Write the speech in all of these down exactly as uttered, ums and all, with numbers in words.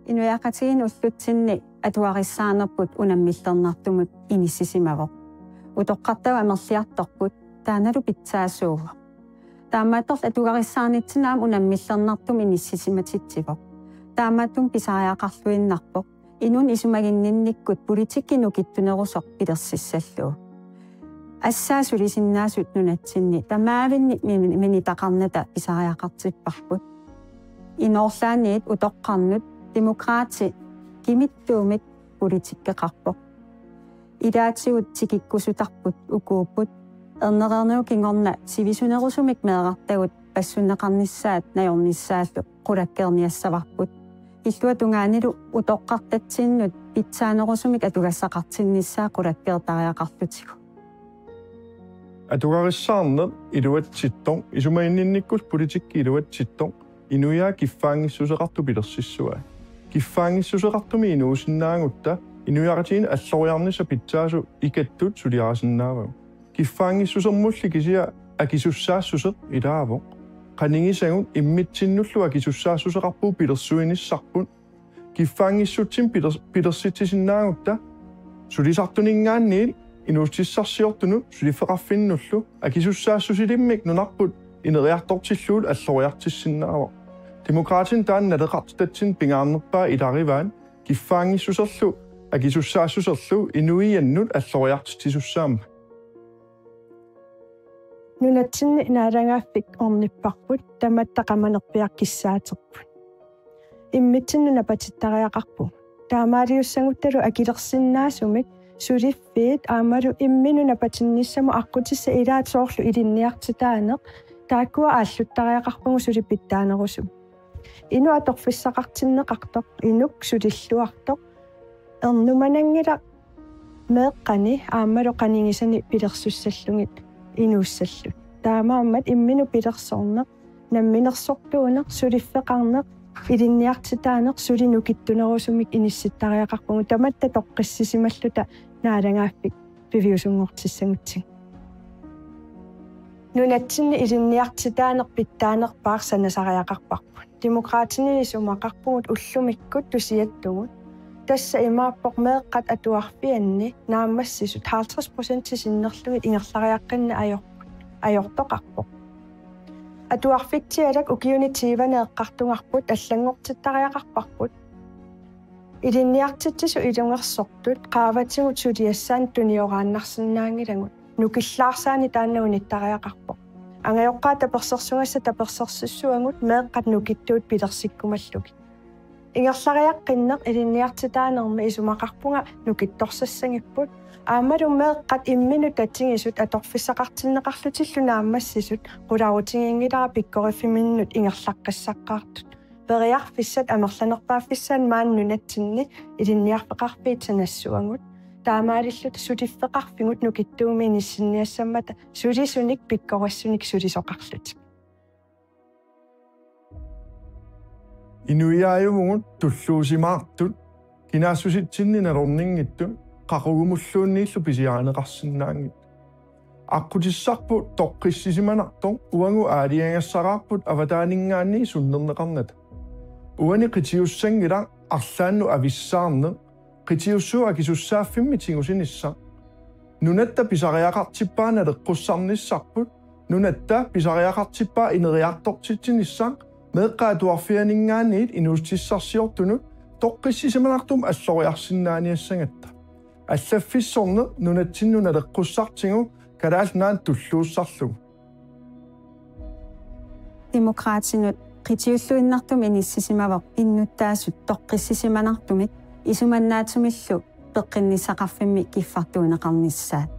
Inuiaqatigiinni ullutsinni atugarissaanerput unammillernartumut inissisimavoq. Utoqqartagut amerliartorput, taannalu pitsaasuuvoq. Taamaattorli atugarissaarnitsinni aamma unammillernartumut inissisimatitsivoq. Taamaattumik pisariaqarluinnarpoq inunnut isumaginninnikkut politikki nukittunerusoq pilersissallugu. Assaat sulisinnaasut nunatsinni tamaavinnik min-, minitaqarnata pisariaqartipparput. Inoorlaanniit utoqqarnut Demokraatit kimittuumik politikkeqarpoq. Ilaatigut tikikkusutarput ukuupput, ernereernerup kingorna sivisunerusumik meerartagut passunneqarnissaat najornissaallu qulakkeerniassavarput. Illuatungaanilu utoqqartatsinnut pitsaanerusumik atugassaqartinnissaa qulakkeertariaqarlutigu. Atugarissaarneq iluatsittoq, isumaginninnikkut politikki iluatsittoq, inuiaat kiffaanngissuseqartut pilersissavai. Kiffaanngissuseqartumik inuusinnaagutta inuiaqatigiinni alloriarnissaq pitsaasoq ikattut suliarisinnaavagut. Kiffaanngissusermulli kisiat akisussaassuseq ilaavoq. Qanigisagut immitsinnullu akisussaassuseqarpugut pilersuinissarput. Kiffaanngissutsinik pilers-, pilersitsisinnaagutta sulisartuninngaanniit inuussutissarsiortunut suliffeqarfinnullu akisussaassusilimmik nunarput ineriartortillugulu alloriartissinnaavoq. Demokraatinut taanna naleqartitatsinnik pingaarnerpaaq ilarivaat kiffaanngissuserlu akisussaassuserlu inuiannut alloriartitsisussaammat. Nunatsinni naalagaaffik ornipparput tamatta qamanerpiaq kissaaterput. Immitsinnut napatittariaqarpugut. Taamaaliussaguttalu akilersinnaasumik suliffiit aammalu imminut napatinnissamut aqqutissat ilaat soorlu ilinniartitaaneq taakkua aalluttariaqarpagut suli pitsaanerusumik. Inuk atorfissaqartinneqartoq, inuk sulilluartoq, ernumananngilaq meeqqani aammalu qanigisani pilersussallugit inuussalluta. Taamaammat imminut pilersorneq, namminersortuuneq, suliffeqarneq, ilinniartitaaneq suli nukittunerusumik inissittariaqarpugut tamatta toqqissisimalluta naalagaaffik piviusunngortissagutsigu. Nunatsinni ilinniartitaaneq pitsaanerpaaq sanasariaqarparput. Demokraatini isumaqarpugut ullumikkut tusiattugut. Tassa imaappoq meeqqat atuarfianni naammassisut halvtreds procent sinnerlugit ingerlariaqqinneq ajor-, ajortoqarpoq. Atuarfitsialak ukiuni tyveni eqqartugarput allanngortittariaqarparput. Ilinniartitsisut ilungersortut qaavatigut suliassaannut tunioraannarsinnaanngilagut. Nukillaarsaani taanna unittariaqarpoq. Angajoqqaat tapersersugassat tapersersussavagut meeqqat nukittuut pilersikkumallugit. Ingerlariaqqinneq ilinniartitaanermi isumaqarpunga nukittorsassagipput. Aammalu meeqqat imminut tatigisut atorfissaqartinneqarlutillu naammassisut qularutiginngilara pikkoriffimminnut ingerlaqqissaqqaartut. Periarfissat amerlanerpaaffissaat maani nunatsinni ilinniarfeqarfiit sanassavagut. Taamaalilluta suliffeqarfigut nukittuumik inissinniassammata sulisunik pikkorissunik sulisoqarlutik. Inuiaajuvugut tulluusimaartut, kinaassusitsinni nalorninngitsut, qaqugumulluunniillu pisiarineqarsinnaanngitsut. Aqqutissarput toqqissisimanartoq uagut aalajangigassaraarput avataaninngaanniit sunnerneqarnata. Uani qitiussanngilaq arlaannut avissaarneq, qitiussuup akisussaaffimmi tigusinissaq. Nunatta pisariaqartippaa naleqqussarnissarput, nunatta pisariaqartippaa ineriartortitsinissaq, meeqqat atuarfianinngaanniit inuussutissarsiortunut toqqissisimanartumik alloriarsinnaaniassagatta. Allaffissorneq nunatsinnut naleqqussartigu Kalaallit Nunaannut tulluussarlugu. Demokraatinut qitiulluinnartumik inissisimavoq innuttaasut toqqissisimanartumik isumannaatsumillu peqqinnissaqarfimmi kiffartuunneqarnissaat.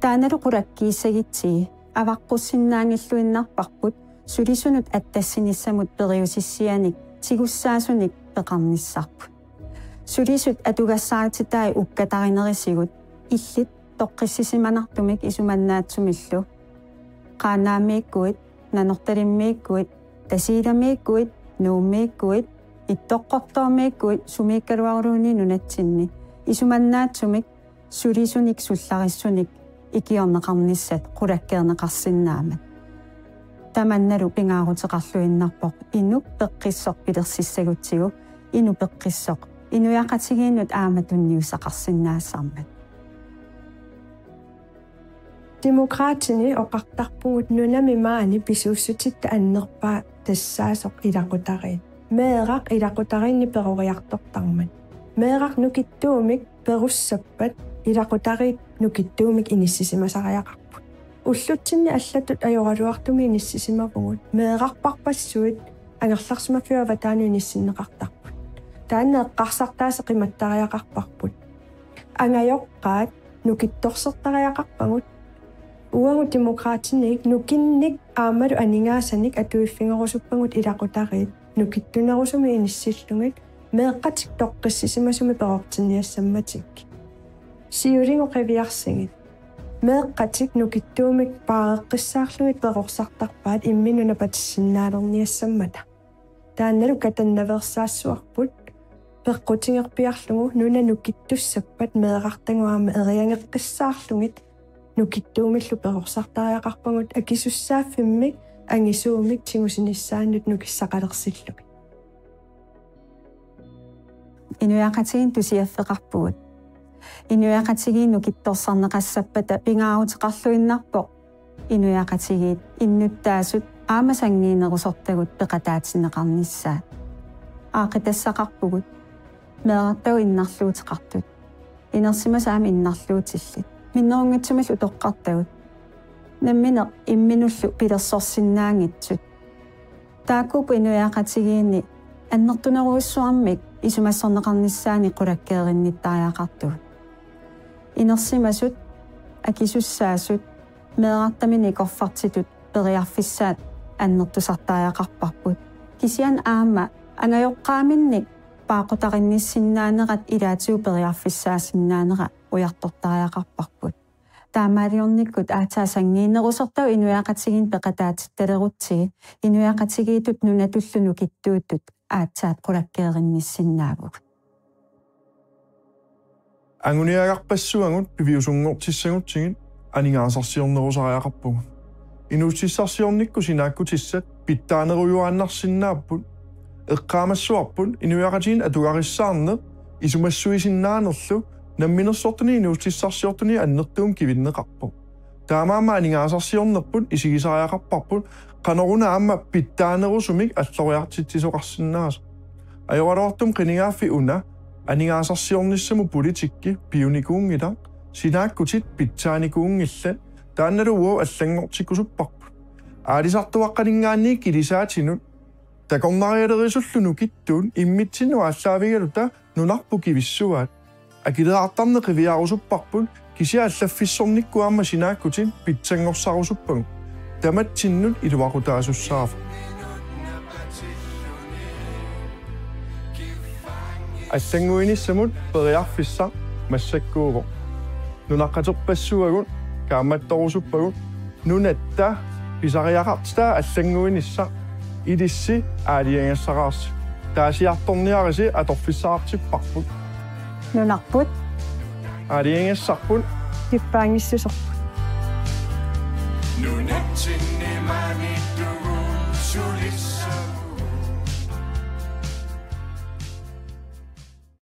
Taannalu qulakkiissagitsigit avaqqussinnaanngilluinnarparput sulisunut attassinissamut periusissianik tigussaasunik peqarnissarput. Sulisut atugassarititaat ukkatarinerisigut illit toqqissisimanartumik isumannaatsumillu. Qaannaamiikkuit, Nanortalimmiikkuit, Tasiilamiikkuit, Nuummiikkuit, Ittoqqortoormiikkuit, sumiikkaluarluunniit nunatsinni isumannaatsumik sulisunik sullarissunik ikiorneqarnissat qulakkeerneqarsinnaammat. Tamannalu pingaaruteqarluinnarpoq inuk peqqissoq pilersissagutsigu inuk peqqissoq inuiaqatigiinnut aamma tunniussaqarsinnaasarmat. Demokraatini oqartarpugut nunami maani pisuussutitta annerpaaq tassaasoq ilaqutariit. Meeraq ilaqutariinni peroriartortarmat. Meeraq nukittuumik perussappat ilaqutariit nukittuumik inissisimasariaqarput. Ullutsinni allatut ajoraluartumik inissisimavugut. Meerarpassuit angerlarsimaffiup avataanut inissinneqartarput. Taanna eqqarsartaaseq qimattariaqarparput. Angajoqqaat nukittorsertariaqarpagut. Uagut Demokraatiniit nukinnik aammalu aningaasanik atuiffigerusuppagut ilaqutariit nukittunerusumik inissillugit meeqqatik toqqissisimasumik perortinniassammatik. Siuligut qiviarsigit. Meeqqatik nukittuumik paareqqissaarlugit perorsartarpaat imminut napatissinnaalerniassammata. Taannalu katannaveersaassuarput peqqutigerpiarlugu nuna nukittussappat meerartagut aamma eriageqqissaarlugit nukittuumillu perorsartariaqarpagut akisussaaffimmik angisuumik tigusinissaannut nukissaqalersillugit. Inuiaqatigiinni tusiaffeqarpugut. Inuiaqatigiit nukittorsarneqassappata pingaaruteqarluinnarpoq inuiaqatigiit innuttaasut aamma sanngiinnerusortagut peqataatinneqarnissaat. Aaqqitassaqarpugut meerartagut innarluuteqartut. Inersimasut aamma innarluutillit. Minnerunngitsumillu utoqqartagut. Nammineq imminullu pilersorsinnaanngitsut. Taakkuupput inuiaqatigiinni annertunerujussuarmik isumassorneqarnissaannik qulakkeerinnittariaqartugut. Inersimasut, akisussaasut, meerartaminnik ikorfartitut periarfissaat annertusartariaqarparput. Kisianni aamma angajoqqaaminnik paaqutarinnissinnaanerat ilaatigut periarfissaasinnaanera ujartortariaqarparput. Taamaaliornikkut aatsaat sanngiinnerusortagut inuiaqatigiinni peqataatittalerutsigit, inuiaqatigiittut nunatullu nukittuuttut aatsaat qulakkeerinnissinnaavugut. Anguniagarpassuagut piviusunngortissagutsigit aningaasarsiornerusariaqarpugut. Inuussutissarsiornikkut sinaakkutissat pitsaanerujuaannarsinnaapput. Eqqaamassavarput inuiaqatigiinni atugarissaarneq isumassuisinnaanerlu namminersortuni inuussutissarsiortuni annertuumik kivinneqarpoq. Taamaammat aningaasarsiornerput isigisariaqarparput qanoruna aamma pitsaanerusumik alloriartitsisoqarsinnaasoq. Ajoraluartumik qinigaaffik una aningaasarsiornissamut politikki piunikuunngilaq, sinaakkutit pitsaanikuunngillat, taannalu uagut allanngortikkusupparput. Aalisartuaqqaninngaanniit kilisaatinut takornarialerisullu nukittuut immitsinnut aallaavigaluta nunarput kivissuaat. Akileraartarneq qiviarusupparput kisianni allaffissornikkut aamma sinaakkutit pitsanngorsarusuppagut. Tamatsinnut iluaqutaasussaavoq. Allannguinissamut periarfissaq massakkuuvoq. Nunaqqaterpassuagut kaammattorusuppagut nunatta pisariaqartitaa allannguinissaq ilissi aalajangigassaraarsi. Taasiartorniarisi atorfissaqartipparput. Nunarput. Aalajangigassarput. Kiffaanngissuserput. Nunatsinni maaniittugut sulissuit.